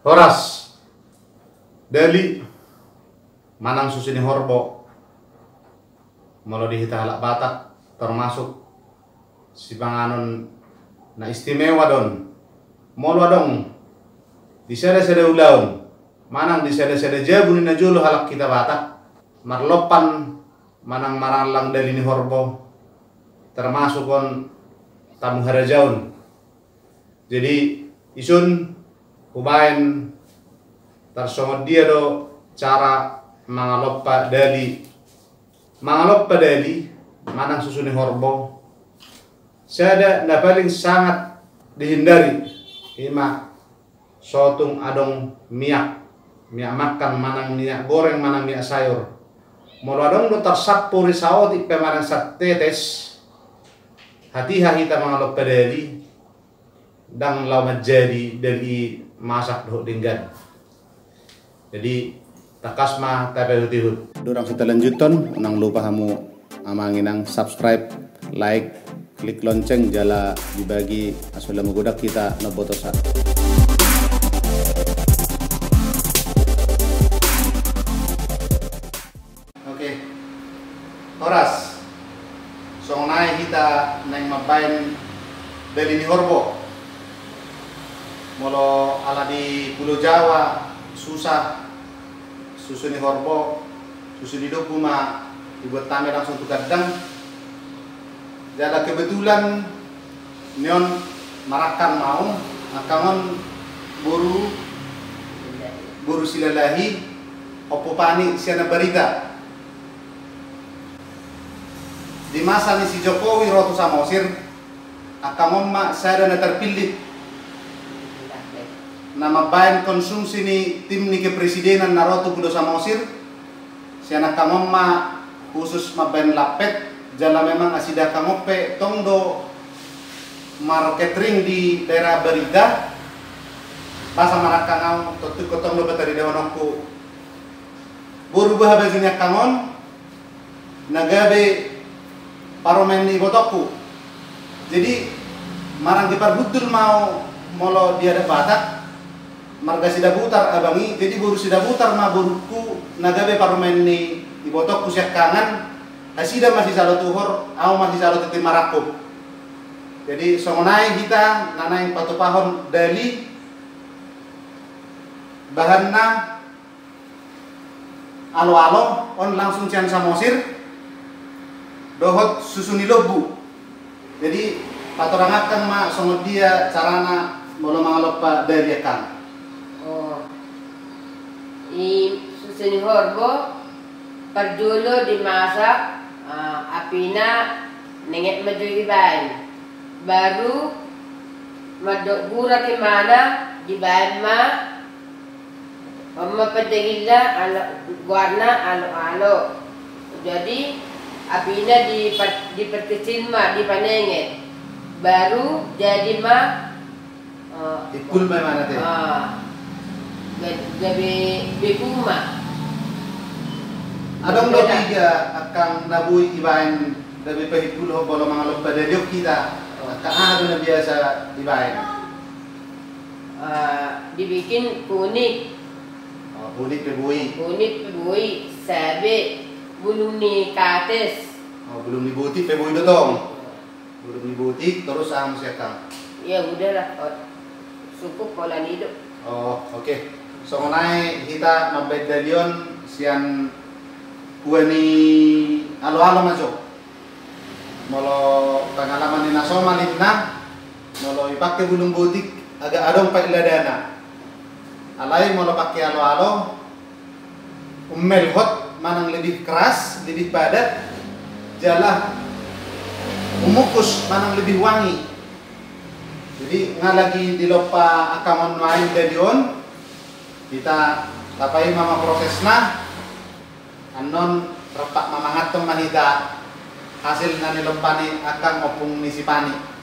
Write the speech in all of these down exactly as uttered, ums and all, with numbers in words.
Horas. Dali manang susu ni horbo, molo di hita halak Batak, termasuk sipanganon na istimewa do on. Molo adong di sada-sada ulaon manang di sada-sada jabu ni na jolo halak hita Batak marlompan manang marallang dali ni horbo, termasuk on tamu harajaon. Jadi, dison hubaen tarsongon dia do cara mangalompa dali. Mangalompa dali manang susu ni horbo, sada na paling sangat dihindari, ima so tung adong miak, miak makan manang miak goreng manang miak sayur. Molo adong do tarsampur i saotik pe manang satetes, hatiha hita mangalompa dali, ndang laho manjadi dali i masak dohot denggan. Jadi, tangkas ma tapaihut-ihut. Dorang hita lanjuthon, unang lupa hamu amang inang subscribe, like, klik lonceng jala dibagi asa lam godang hita na botosa. Oke. Horas. Songon i hita naeng mambaen dali ni horbo. Molo ala di Pulo Jawa, susa, susu ni horbo, susu ni lombu ma dibuat hami langsung tu kandang. Jala kebetulan nion marangkang ma au, angkang on boru, boru Silalahi, Ompu Pani sian Ambarita. Di masa ni si Jokowi ro tu Samosir, angkang on ma sada na terpilih na mambaen konsumsi ni tim ni kepresidenan na ro tu Pulo Samosir. Sian angkang on ma khusus mambaen lampet, jala memang asi di angkang on pe tong do marketring di daerah Ambarita. Masa marangkang au, tontu ingkon tong do pataridahononku boru baha baju ni angkang on na gabe parumaen ni ibotongku. Jadi, maranggi parhundul ma au molo di adat Batak, marga Sidabutar abang i, jadi boru Sidabutar ma borungku na gabe parumaen ni ibotongku siangkangan, nasida ma sisalo tuhor, au ma sisalo tintin marangkup. Jadi, songon i hita na naeng patupahon dali, bahanna alo-alo on langsung sian Samosir, dohot susu ni lombu. Jadi, patorang angkang ma songon dia carana molo mangalompa dali angkang. Oh. I susu ni horbo, parjolo dimasak, ah, apina nenget ma jo dibaen. Baru mandok gurak imana dibaen ma. On ma pandagilna, alo, goarna alo-alo. Jadi, apina dipa-, diperkecil ma, dipanenget. Baru jadi ma, eh, hippul ma imana te. Ah, ga-, gabe beku ma. Adong do piga angkang na boi dibaen gabe pahippulhon molo mangalompa dali on hita. Angkang aha do na biasa dibaen? Ah, dibikin kunik. Oh, kunik pe boi. Kunik pe boi, sabe, bulung ni kates. Oh, bulung ni botik pe boi do tong. Bulung ni botik, torus aha muse angkang? Ya udahlah, oh, cukup pola ni do. Oh, oke. Songon i hita mambaen dali on sian ua ni alo-alo ma jo. Molo pengalaman ni na somal inna, molo ipake bulung botik agak adong pailladana. Alai molo pake alo-alo, ummelhot manang lebih keras, lebih padat, jala umungkus manang lebih wangi. Jadi, nga lagi dilompa angkang on nuaeng dali on, hita tapaima ma prosesna. Annon rampak mamanganhon ma hita hasil na nilompa ni angkang ompung ni si Pani.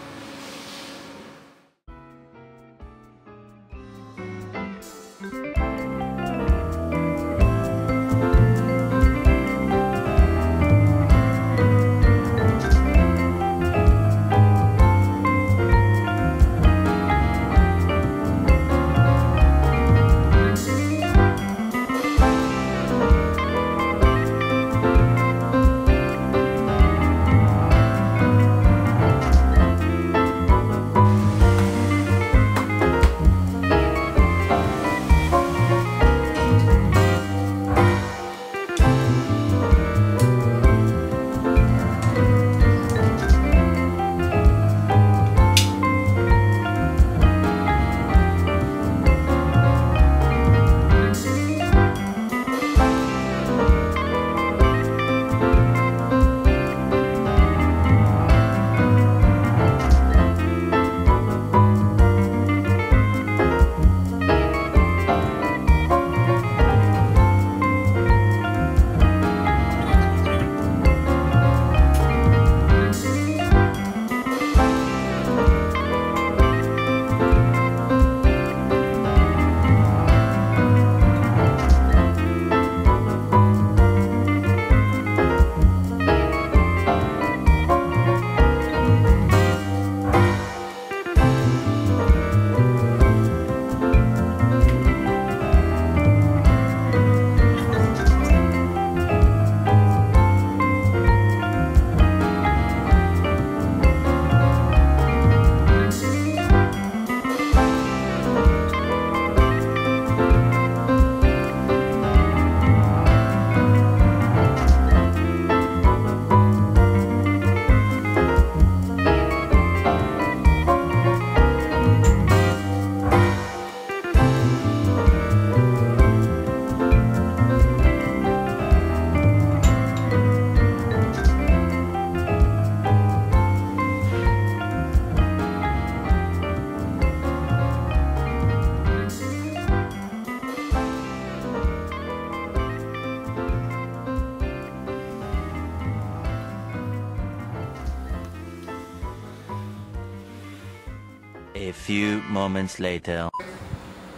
A few moments later.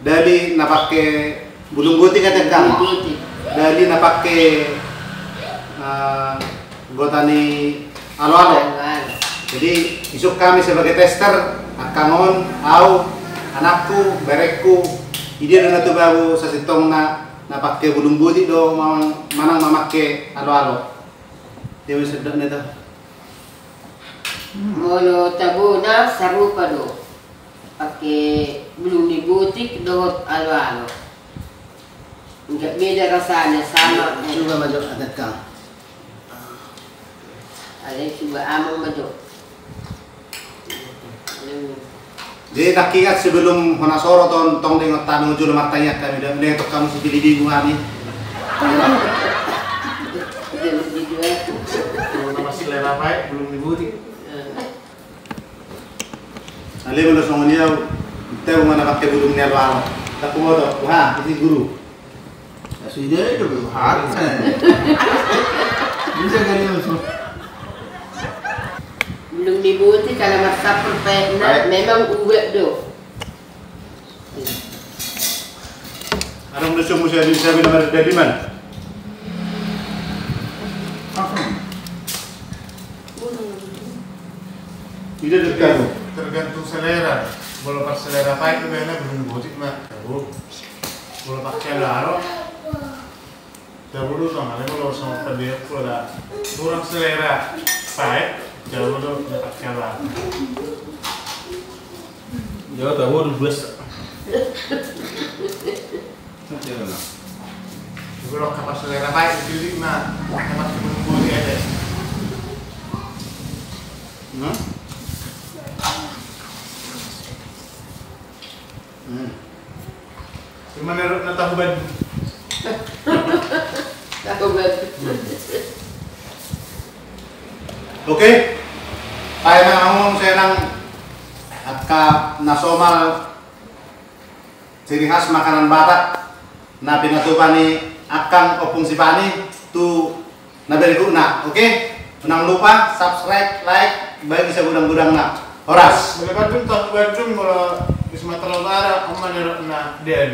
Dali na pake bulung botik, ate Kang? Bulung botik. Dali na pake, eh, gota ni aloalo. Aloalo. Jadi, isuk hami sebagai tester, angka on, au, anakku, berengku, i dia do na tubu sasintongna, na pake bulung botik do, manang, manang mamake aloalo. Dia bisa sedap nih tuh. Molo tabona sarupa do. Pake bulung ni botik dohot aloalo. Enggak beda rasanya, sama. Coba ma jo, ate Kang. Ale, coba amang ma jo. Jadi, tak ingat sebelum hona soro tong, tong denggan tano jolo martangiang hami, dan denggan tong hamu sipilih bingung hami. Jadi, gitu ya. Nama selera baik, belum dibuti. Ale, molo songon i au, tau mana pake bulung ni aloalo. Tak kumoto, wah, isi guru. Ya sudah, itu belum hari. Bisa kali langsung. Bulung ni botik ala marsampur pe, na, memang uwek do. Adong do so muse adi sabi na mardalan. Apa? Ida do. Tergantung selera. Molo parselera paet do, biasana bulung ni botik ma. Molo pake aloalo. Dahulu tong, ale molo songon pandemon, kurang selera paet, dahulu do pake aloalo. Jawa Timur dua. Kalau kapal selera paet, pilih ma, kapal sebelum boleh ada. Nah. Hmm. Ima nirot na tahu badu. Tahu badu. Oke. Paima ngomong senang angka na somal ciri khas makanan Batak na pinatupa ni angkang Ompung Sipani tu na berikutna, oke? Unang lupa subscribe, like, bagi sagudang-gudangna. Horas. Molo Bandung, tahu Bandung, molo di Sumatera Utara, ima nirot na dian.